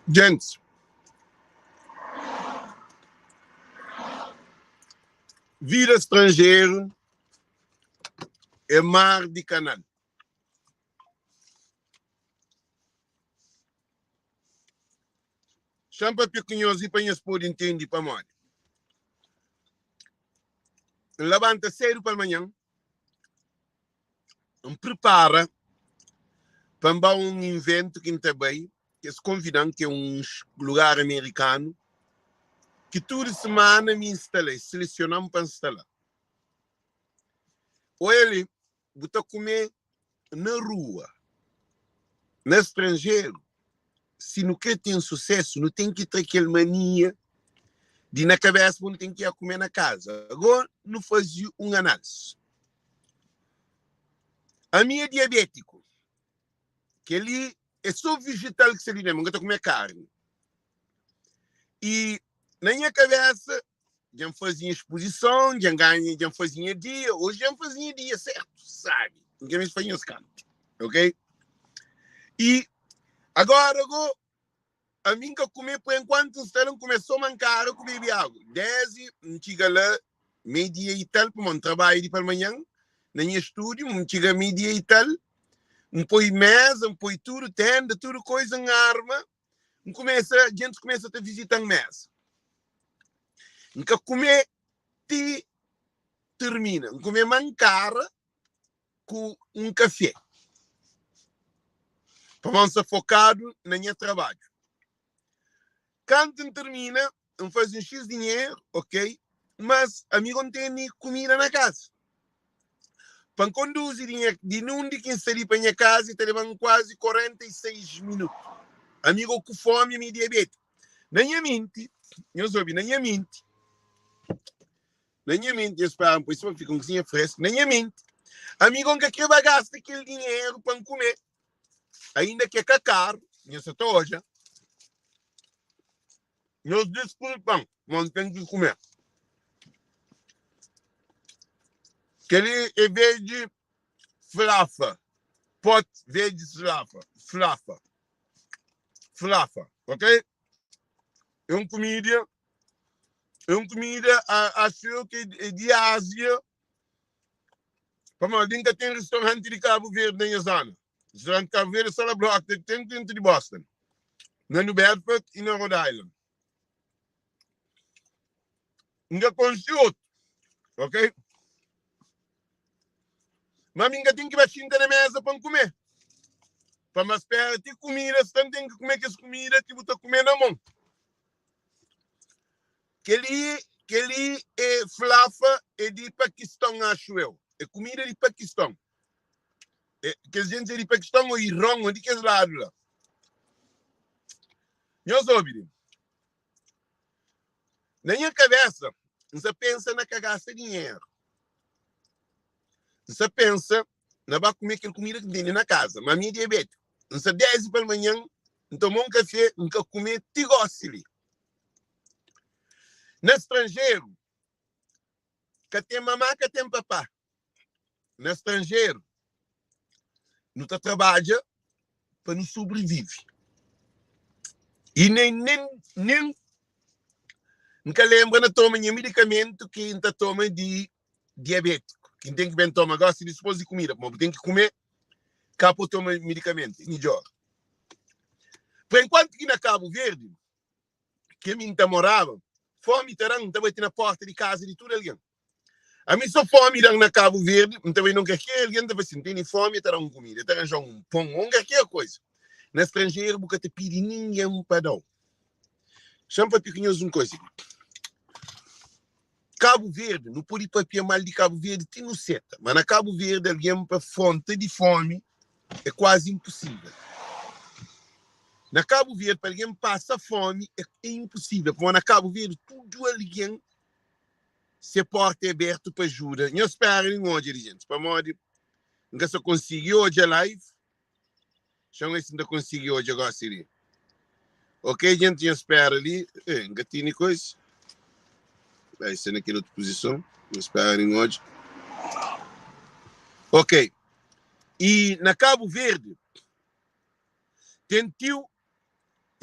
Gentis, vida stranjeru é mar di kanal. Xa-m papia ku nhos li pa nhos pode ntende pamodi. N labanta sédu palmanhan, N pripara pa N ba un inventu ki N ta bai, ki es konvida-m, ki é un lugar amerikanu, ki tudu simana mi N sta la, es selesiona-m pa N sta la. Oia li, bu ta kume na rua, na stranjeru, si nu kre ten susesu, nu ten ki tra kel mania di na kabesa ma nu ten ki ia kume na kaza. Agora nu faze un analisi. Ami é diabétiku. Kel-li é sô vejetal ki sta li na mi, N ka ta kume karni. I na nha kabésa, dja N faze nha spozison, dja N ganha, dja N faze nha dia. Oji dja N faze nha dia sértu, sábi. N ka meste faze nhos kanta, ok? I agóra gó, Ami N ka kume pa enkuantu N sta la N kume so mankara ku bebe agu. Désdi N txiga la mei dia i tal, pamodi N trabadja di palmanhan na nha stúdiu, N txiga mei dia i tal, N poi méza, N poi tudu, ténda, tudu koiza, N arma, N kumesa, djentis kumesa ta vizita-m méza. N ka kume ti tirmina. N kume mankara ku un kafé pamodi N sta fokadu na nha trabadju. Kantu N tirmina, N faze un xis dinheru, ok, mas ami go N tene kumida na kaza. Pa N konduzi di nha di undi ki N sta li pa nha kaza i ta leba-m kuazi 46 minutu. Ami go ku fomi, ami diabétiku. Na nha minti, nhos obi, na nha minti, Na nha menti, nhos spera N poi sima fika un kuzinha fresku. Na nha menti, ami go N ka kre ba gasta kel dinheru pa N kume, ainda ki é ka karu. Nhos sa ta odja. Nhos diskulpa-m, ma N ten ki kume. Kel-li é veg flafa, pot veg flafa, flafa, flafa, ok? É un kumida É un kumida, acho eu, ki é di Ázia. Pamodi li N ka ten restauranti di Kabu Verdi na nha zona. Restauranti di Kabu Verdi é só la Brockton ki ten dentu di Boston, na New Bedford i na Rhode Island. N ka konxe otu, ok? Ma mi N ka ten ki ba xinta na meza pa N kume. Pa N ba spera ti kumida sta, N ten ki kume kes kumida ki bu ta kume na mon. Kel-li, kel-li é flafa, é di Pakiston, acho eu. É kumida di Pakiston. É, kes jenti é di Pakiston ou Iron, ou di kes ladu la. Nhos obi li. Na nha kabesa, N sa pensa na ka gasta dinheru. N sa pensa na ba kume kel kumida ki N tene na kaza. Ma mi é diabétiku. N sta désdi palmanhan, N toma un kafé, N ka kume ti gósi li. Na stranjeru, ka ten mamá, ka ten papá. Na stranjeru, nu ta trabadja pa nu sobrivive. I nen, nen, nen N ka lenbra na toma nha medikamentu ki N ta toma di diabétiku, ki N ten ki ben toma gósi dispôs di kumida, pamodi bu ten ki kume ka pa bu toma medikamentu, é midjór. Pa enkuantu ki na Kabu Verdi, ki ami N ta moraba, fómi ta da-m, N ta bati na pórta di kaza di tudu algen. Ami so fómi da-m na Kabu Verdi, N ta bai na un kalker algen, N ta fla si, N tene fómi, el ta da-m un kumida, el ta ranja-m un pon ô un kalker koza. Na stranjeru bu ka ta pidi ningen pa da-u. Xa-m papia ku nhos un koza. Kabu Verdi, nu pode papia mal di Kabu Verdi ti nu seta, ma na Kabu Verdi algen pa fronta di fomi é kuazi inpusível. Na Kabu Verdi pa algen pasa fomi é inpusível, pamodi na Kabu Verdi tudu algen se porta é abertu pa ajuda. Nhos spera li N odja di gentis, pamodi N ka sa konsigi odja live. Xa-m wê si N ta konsigi odja gósi li. Ok, djenti, nhos spera li. Eh, N ka tini koisa. Bai ser na kel otu puzison. Nhos spera li N odja. Ok. I na Kabu Verdi, ten tiu.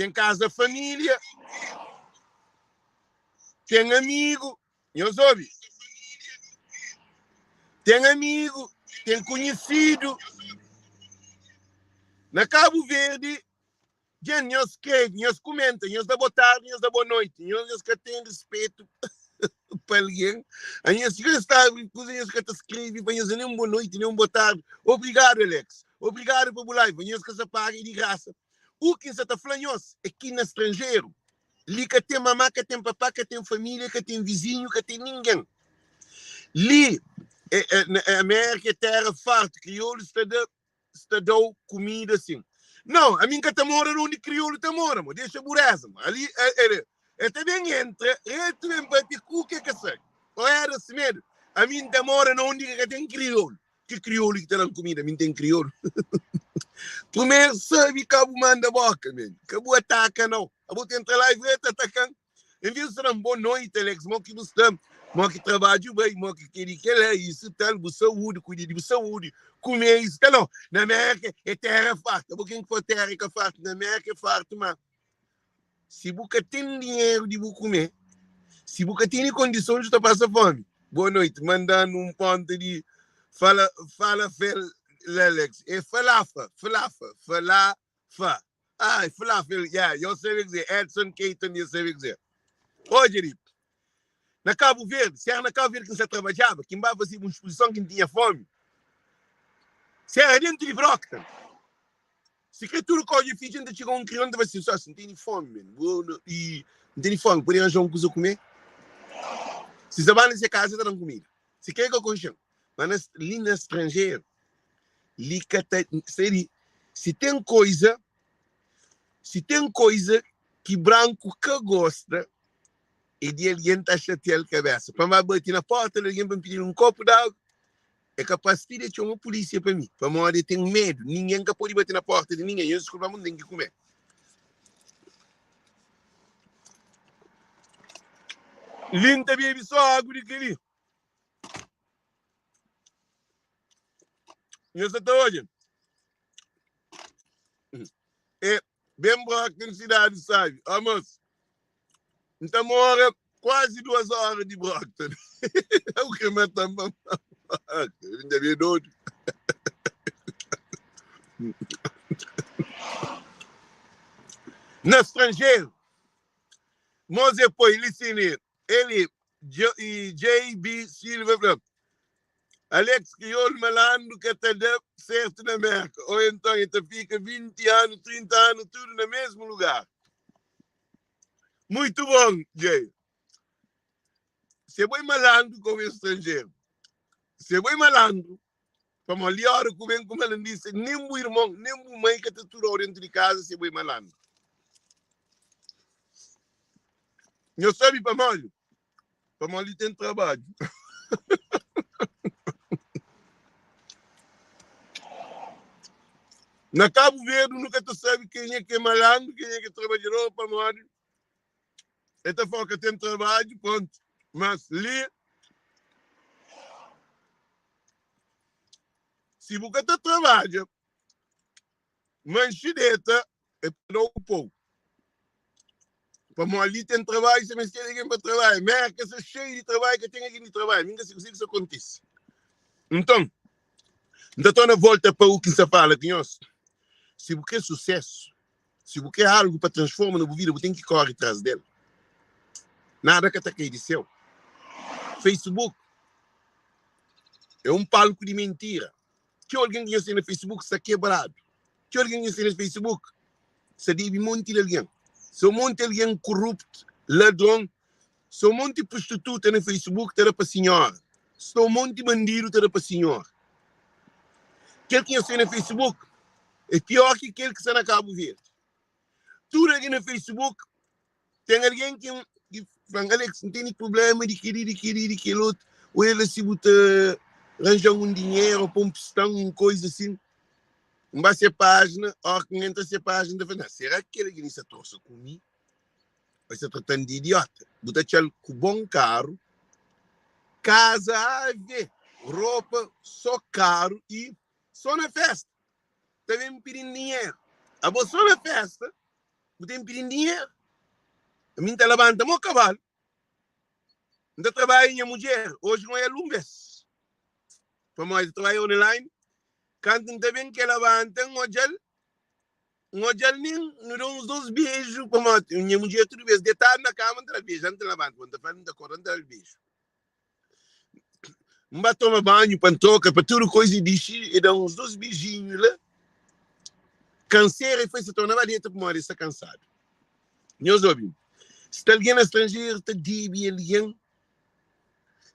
Ten kaza família, ten amigu, nhos obi, ten amigu, ten konhisidu. Na Kabu Verdi, dja nhos skrebe, nhos kumenta, nhos da botardi, nhos da bonoiti, nhos nhos ka ten rispetu pa algen. Anhos ka sta kuza, nhos ka ta skrebe pa nhos da nen un bonoiti, nen un botardi. Obrigadu, Alex. Obrigadu pa bu live. Nhos ka sa paga, é di grasa. U ki N sa ta fla nhos é ki na stranjeru li ka ten mamá, ka ten papá, ka ten família, ka ten vizinhu, ka ten ningen. Li é, é, na Amérika é téra fartu, kriolu sta da sta da-u kumida sin. Nau, ami N ka ta mora na undi kriolu ta mora, mo. Dexa bureza, mo. Ali, el, el, el ta ben entra, el ta ben papia ku ke ka sabe. O era si medu. Ami N ta mora na undi ki ka ten kriolu. Ki kriolu ki ta da-m kumida? Mi N ten kriolu. Primeru sabe ka bu manda boka, men. Ka bu ataka nau. Abo ta entra live el ta ataka-m. En vez di fla-m bo noite, Alex, mo ki bu sta, mo ki trabadju bai, mo ki keli kela, isu tal, bu saúde, kuida di bu saúde, kume isu tal. Nau, na Merka é tera farta. Abo ken ki fla tera é ka farta? Na Merka é fartu, ma si bu ka ten dinheru di bu kume, si bu ka tene kondisons, bu ta pasa fomi. Boa noite, mandando um ponta di fala, fala fel, Alex. É falafa, falafa, falafa. Ai, falafel, yeah, eu sei o que dizer. Edson Keaton, eu sei o que dizer. Odja li, na Cabo Verde, se era na Cabo Verde que N sa trabadjaba, ki N ba fazeba un exposição ki N tinha fome, se era dentro di Brockton, si kre tudu ka odja fidju, N ta txiga un kriolu, N ta fla si, sósi, N tene fome, man, bo, i N tene fome, pode ranja un kuza kume? Si sa ba na se kaza, ta da-m kumida. Si kre ka konxe-m. Ma na, li na stranjeru, li ka ta seri si ten koiza si ten koiza ki branku ka gosta é di algen ta xatia-l kabesa pa N ba bati na porta di algen pa N pidi-l un kopu di agu é kapas ti di e txoma pulisia pa mi pamodi e ten medu ningen ka pode bati na porta di ningen nhos diskulpa-m N ten ki kume. Li N ta bebe so agu di kel-li. Nhos sa ta odja? É ben Brockton, sidadi sabi. Ó, mos, N ta mora kuazi duas óra di Brockton. U kre mata-m pa N dja bê dodu. Na stranjeru, mos e poi li si li, eli JB Silva fla, Alex Kriolu malandru ka ta da sertu na Merka, o enton e ta fika 20 anu, 30 anu tudu na mesmu lugar. Muitu bon, Jay. Se bo é malandru komu estranjeru, se bo é malandru, pamodi li ora ku ben ku malandisa, nen bu irmon, nen bu mai ka ta turau dentu di kaza se bo é malandru. Nhos sabe pamodi? Pamodi li ten trabadju. Na Kabu Verdi nu ka ta sabe kenha ki é malandru, kenha ki é trabadjador pamodi el ta fla ka ten trabadju, prontu. Mas li si bu ka ta trabadja, manxi deta é pa da-u pou. Pamodi li ten trabadju, sa meste algen pa trabadja. Merka sta xeiu di trabadju, ka ten algen di trabadja. Mi N ka sabe kuzê ki sta kontise. Nton, N ta torna volta pa u ki N sta fala ku nhos. Si bu kre susésu, si bu kre algu pa transforma na bu vida, bu ten ki kóre tras del. Nada ka ta kai di séu. Facebook é un palku di mentira. Txeu algen ki nhos ten na Facebook sta kebradu. Txeu algen ki nhos ten na Facebook sta debe monti di algen. Sta un monti algen koruptu, ladron, sta un monti prostituta na Facebook ta da pa sinhora, sta un monti bandidu ta da pa sinhor. Kel ki nhos ten na Facebook é pior ki kel ki sta na Kabu Verdi. Tudu algen na Facebook Ten algen ki ki fla-m, Alex, N tene prubléma di kel-li, di kel-li, di kel otu. Ô el si bu ta ranja-m un dinheru ô pô-m pista-m un koiza asin. N ba se pájina, óra ki N entra se pájina, N ta fla, Nah, sera ki kel algen li sta trosa ku mi? Ô el sta trata-m di idiota? Bu ta atxa-l ku bon karu, kaza ave, ropa sô karu i sô na fésta. Ta ben pidi-m dinheru. Abo sô na fésta. Bu ten pidi-m dinheru. Ami N ta labanta mo kabalu, N ta trabadja nha mudjer, oji N oja-l un bes, pamodi ta trabadja online. Kantu N ta ben ke labanta, N odja-l, N odja-l nen nu da uns dos beju, pamodi nha mudjer tudu bes detadu na kama N ta da-l beju, N ta labanta, N ta fla-l, N ta korda, N ta da-l beju. N ba toma banhu pa N troka pa tudu koiza i dixi e da uns dos beijinhu la. Kansera e foi se torna ba deta pamodi e sta kansadu. Nhos obi, sta algen na stranjeru ta debe algen.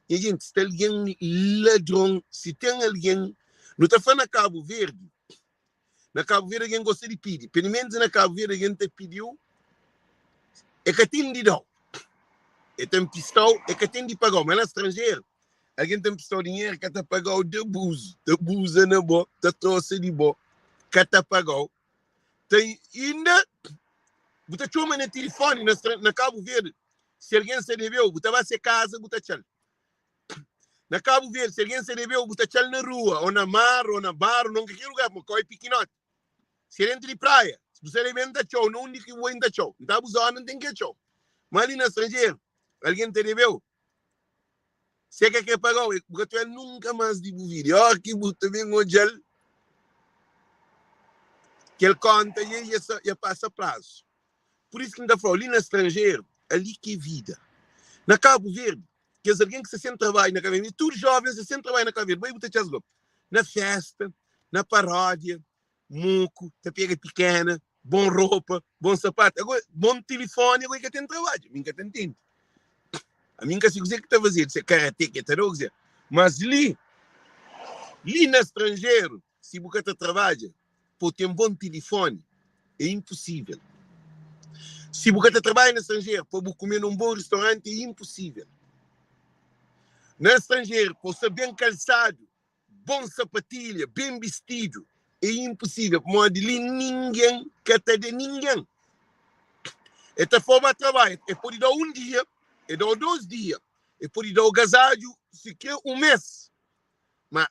Nha jenti, sta algen ladron, si ten algen, nu ta fla na Kabu Verdi, Na Kabu Verdi algen gosta di pidi. Pelimenus na Kabu Verdi algen ta pidi-u, e ka ten di da-u. E ta npista-u, e ka ten di paga-u. Ma na stranjeru, algen ta npista-u dinheru, ka ta paga-u di abuzu. Ta abuza na bo, ta trosa di bo, ka ta paga-u. Ta inda bu ta txoma na tilifoni na na Kabu Verdi, si algen sta debe-u, bu ta ba se kaza bu ta txa-l. Na Kabu Verdi, si algen sta debe-u, bu ta txa-l na rua, ô na mar, ô na bar, ô na kalker lugar, pamodi kau é pikinoti. Si é dentu di praia, si bu sta debe-m, N ta txa-u. Na undi ki bu bai, N ta txa-u. N ta bu zona, N ten ki atxa-u. Má li na stranjeru, algen ta debe-u, si el ka kre paga-u, bu ka ta odja-l nunka más di bu vida. I óras ki bu ta ben odja-l, kel kónta dja dja pasa prazu. Pur isu ki N ta fla-u, li na stranjeru, ali ki é vida. Na Kabu Verdi, kes algen ki sta sen trabadju na Kabu Verdi, tudu jovens sta sen trabadju na Kabu Verdi, bai bu ta txas gopi na festa, na paródia, moku, ta pega pikena, bon ropa, bon sapatu, ago bon tilifoni, ago e ka ten trabadju, mi N ka ta ntende. Ami N ka si kuzê ki ta fazedu, se karate ki e ta da o kuzê, mas li, li na stranjeru, si bu ka ta trabadja pa bu ten bon tilifoni é inpusível. Si bu ka ta trabadja na stranjeru pa bu kume na un bon ristoranti é inpusível. Na stranjeru pa bu sta ben kalsadu, bon sapatilha, ben bistidu é inpusível pamodi li ningen ka ta da ningen. E ta fla-u ba trabadja, e pode da-u un dia, e da-u dos dia, e pode da-u gazadju si kre un mês, ma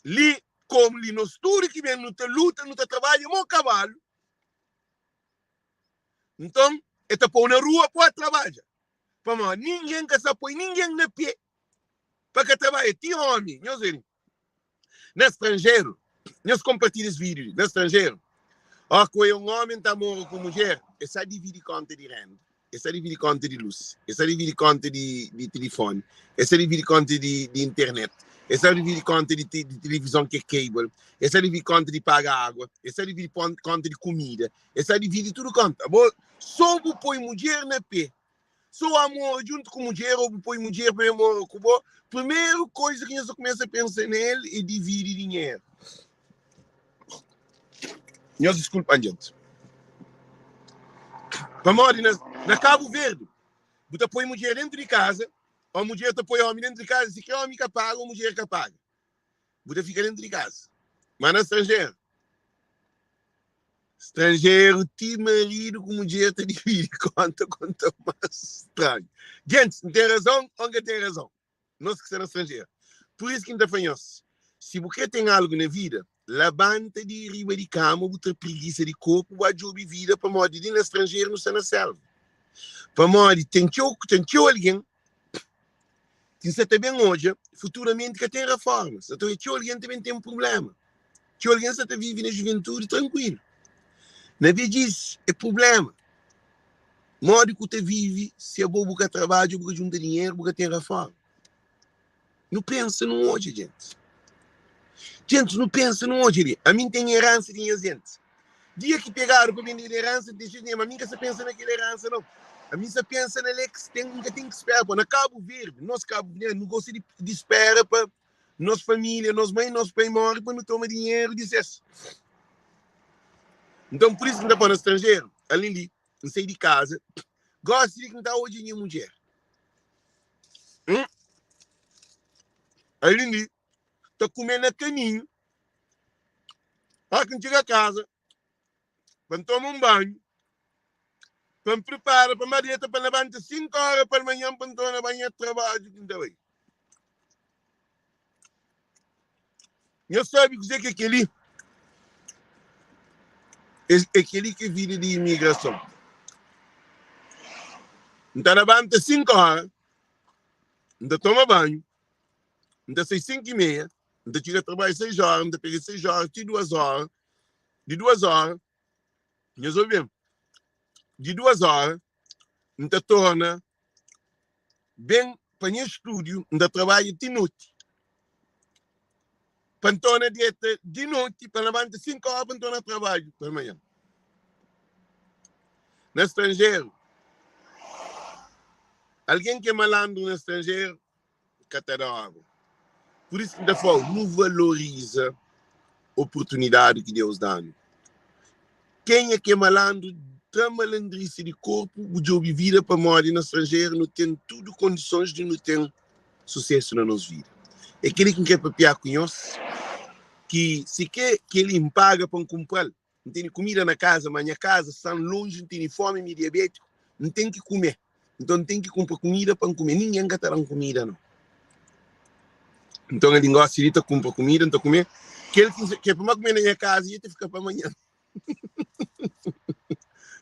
Li komu li nos tudu ki ben nu ta luta, nu ta trabadja mo kabalu. Nton e ta pou na rua pa trabadja. Pamodi ningen ka sa poi ningen na pe pa ka trabadja. Ti omi, nhos ve li na stranjeru, nhos konpartilha es video li na stranjeru. Ó ku e un omi ta mora ku mudjer, e sa dividi konta di renda. Es ta dividi konta di lus, es ta dividi konta di di tilifoni, es ta dividi konta di di internet, es ta dividi konta di di tilivizon ki é cable, es ta dividi konta di paga agua, es ta dividi konta di kumida, es ta dividi tudu konta. Abo so bu poi mudjer na pe, so amor djuntu ku mudjer o bu poi mudjer pa ben mora ku bo, primeru koiza ki nhos ta kumesa pensa na el é dividi dinheru. Nhos diskulpa-m, djenti. Pamodi na, na Kabu Verdi, bu ta poi mudjer dentu di kaza, ô mudjer ta poi omi dentu di kaza, si ki omi ka paga ô mudjer ka paga, bu ta fika dentu di kaza. Má na stranjeru, stranjeru ti maridu ku mudjer ta dividi konta, konta más stranhu. Djentis, N ten razon ô N ka ten razon? Nos ki sta na stranjeru. Pur isu ki N ta fla nhos, si bu krê ten algu na vida, labanta di riba di kama, bu tra prigisa di korpu, bu ba djobe vida, pamodi li na stranjeru nu sta na selva. Pamodi ten txeu, ten txeu algen ki N sta ta ben odja futuramenti ka ten reforma. Sta ta odja txeu algen ta ben ten prubléma. Txeu algen sta ta vive na juventudi trankuilu. Na bedjis é prubléma. Modi ku ta vive si abo bu ka trabadja, bu ka junta dinheru, bu ka ten reforma? Nu pensa, nu odja, gentis. Gentis, nu pensa, nu odja li. Ami N ten eransa di nhas gentis. Dia ki pegadu pa bendedu eransa, N ten xeiu dinheru, ma ami N ka sta pensa na kel eransa, nau. Ami N sta pensa na le ki ten, N ka ten ki spera pa. Na Kabu Verdi, nos kabuverdianu, nu gosta di, di spera pa nos família, nos mãe, nos pai móre pa nu toma dinheru di ses. Nton, pur isu ki N ta fla na stranjeru, ali li, N sai di kaza, gosi di ki N ta odja nha mudjer. Hum? Ali li, ta kume na kaminhu, pa ki N txiga kaza, pa N toma un banhu, pa N pripara pa N ba deta, pa N labanta 5 ora palmanhan pa N torna ba nha trabadju ki N ta bai. Nhos sabe kuzê ki é kel-li? É kel-li ki é vida di imigrason. N ta labanta 5 óra, N ta toma banhu, N ta sai 5 i meia, N ta txiga trabadju 6 óra, N ta pega 6 óra ti 2 óra, di 2 óra, nhos obi-m, di 2 óra N ta torna ben pa nha stúdiu, N ta trabadja ti noti, pa N torna deta di noti, pa N labanta 5 óra pa N torna trabadju palmanhan. Na stranjeru, algen ki é malandru na stranjeru ka ta da obra. Pur isu ki N ta fla-u, nu valoriza oportunidadi ki Deus da-nu. Kenha ki é malandru, tra malandrisi di korpu, bu djobe vida pamodi na stranjeru nu ten tudu kondisons di nu ten susesu na nos vida. É kel-li ki N krê papiá ku nhos, ki si ke kel-li N paga pa N kunpra-l, N tene kumida na kaza, ma nha kaza sta lonji, N tene fómi, mi é diabétiku, N ten ki kume. Nton, N ten ki kunpra kumida pa N kume. Ningen ka ta da-m kumida, nau. Nton, algen gosi di ta kunpra kumida, N ta kume. Kel ki ki é pa ma kume na nha kaza, dja ta fika pa manhan.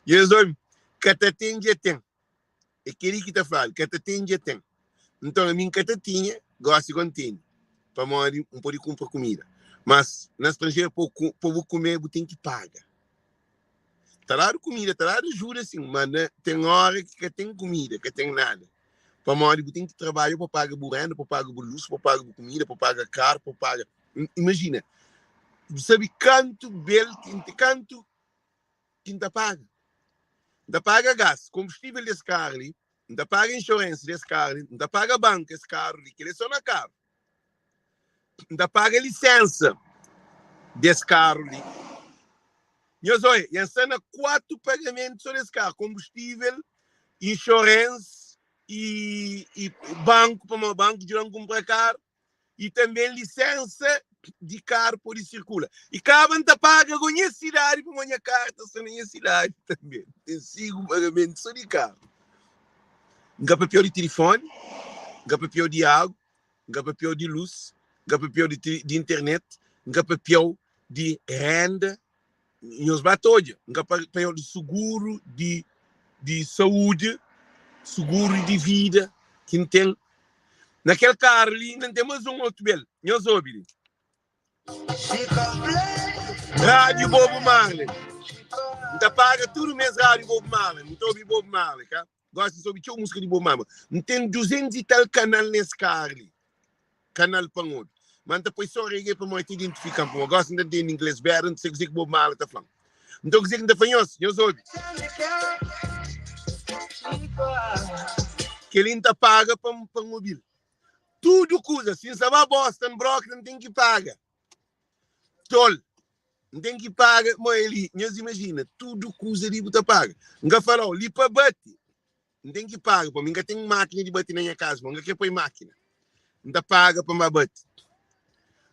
Nhos obi, ka ta ten dja ten. É kel-li ki ta fladu, ka ta ten dja ten. Nton, ami N ka ta tinha, gósi go N tene, pamodi N pode kunpra kumida. Mas, na stranjeru, pa bu pa bu kume, bu ten ki paga. Ta dadu kumida, ta dadu ajuda, sin, ma na ten óra ki ka ten kumida, ka ten nada. Pamodi bu ten ki trabadja pa paga bu renda, pa paga bu lus, pa paga bu kumida, pa paga karu, pa paga. Imajina, bu sabe kantu bel ki kantu ki N ta paga? N ta paga gas, konbustível di es karu li, N ta paga inxuransa di es karu li, N ta paga banku es karu li, kel-li é sô na karu. N ta paga lisénsa di es karu li. Nhos oia, dja N sta na kuatu pagamentu sô di es karu, konbustível, inxuransa i i banku, pamodi banku djuda-m kunpra karu. i tanbe lisensa di karu pode sirkula. I kaba N ta paga go nha sidadi pamodi nha karu ta sta na nha sidadi tanbe. N ten sigu pagamentu so di karu. N ka papiau di tilifoni, N ka papiau di agu, N ka papiau di lus, N ka papiau di di internet, N ka papiau di renda. Nhos ba ta odja, N ka papiau di suguru di di saúdi, suguru di vida ki N ten. Na kel karu li inda N ten más un otu bel. Nhos obi li. Rádiu Bob Marley. N ta paga tudu mês rádiu Bob Marley. N ta obi Bob Marley, ka? Gosi N ta obi txeu múzika di Bob Marley. N ten 200 i tal kanal nes karu li. Kanal pa N obi. Ma N ta poi sô reggae pamodi ta identifika-m. Pamodi gosi N ta ntende inglês beru, N ta sai kuzê ki Bob Marley ta fla-m. Nton kuzê ki N ta fla nhos? Nhos obi. Kel-li N ta paga pa N obi-l. Tudu kuza. Si N sta ba Boston, Brockton, N ten ki paga. Tol. N ten ki paga. Mo el li, nhos imajina, tudu kuza li bu ta paga. N ka fala-u, li pa bati, N ten ki paga. Pamodi N ka ten mákina di bati na nha kaza, pamodi N ka kre poi mákina. N ta paga pa N ba bati.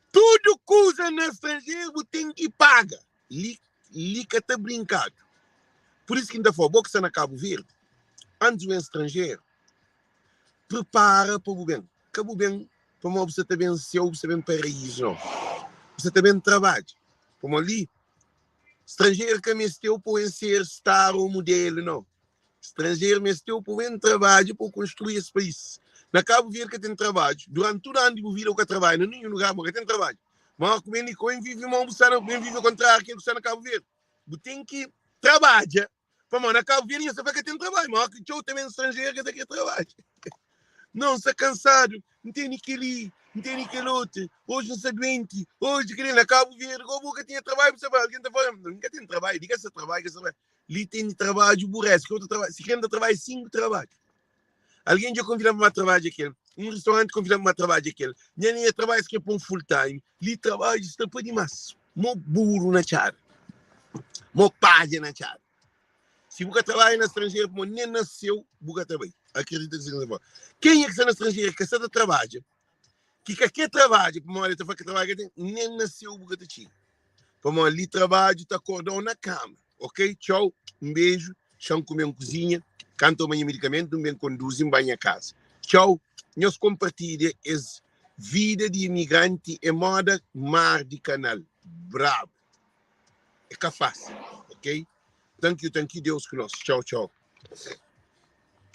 Tudu kuza na stranjeru bu ten ki paga. Li, li ka ta brinkadu. Pur isu ki N ta fla-u, bo ki sta na Kabu Verdi, antis bu ben stranjeru, pripara pa bu ben. Ka bu ben pamodi bu sta ta ben séu, bu sta ben paraízu, nau. Bu sta ta ben trabadja. Pamodi li, stranjeru ka meste-u pa bu ben ser star ô mudelu, nau. Stranjeru meste-u pa bu ben trabadja pa bu konstrui es país. Na Kabu Verdi ka ten trabadju. Duranti tudu anu di bu vida bu ka trabadja na ninhun lugar, ma ka ten trabadju. Ma ku ben di ku ben vive ma bu sta na ben vive kontrariu kel ku sta na Kabu Verdi. Bu ten ki trabadja pamodi na Kabu Verdi nhos ta fla ka ten trabadju, ma ki txeu ta ben stranjeru ka ta kre trabadja. Não, N sta kansadu, N tene kel-li, N tene kel otu, oji N sta duenti, oji kel-li. Na Kabu Verdi, go bu ka tinha trabadju, bu sta fla, algen ta fla, N ka ten trabadju, di ka sta trabadju, ka sta trabadju. Li tene trabadju burese, ki otu trabadju, si krê N ta trabadja 5 trabadju. Algen dja konvida-m pa ba trabadja kel, un restauranti konvida-m pa ba trabadja kel, nha nha trabadju es kre pô-m full time, li trabadju sta pa dimás, mo buru na txada, mo padja na txada. Si bu ka trabadja na stranjeru pamodi nen na séu bu ka ta bai. Akredita kuzê ki N sta fla. Kenha ki sta na stranjeru ki ka sta ta trabadja, ki ka kre trabadja pamodi el ta fla ki trabadju ka ten, nen na séu bu ka ta txiga. Pamodi li trabadju ta korda-u na kama. Ok, txau, un beju, xa-m kume un kuzinha, ka N toma nha medikamentu, N ben konduzi, N ba nha kaza. Txau, nhos konpartilha es vida di imigranti é moda mar di kanal, brabu. É ka fásil, ok? Thank you, thank you, Deus ku nos. Txau, txau.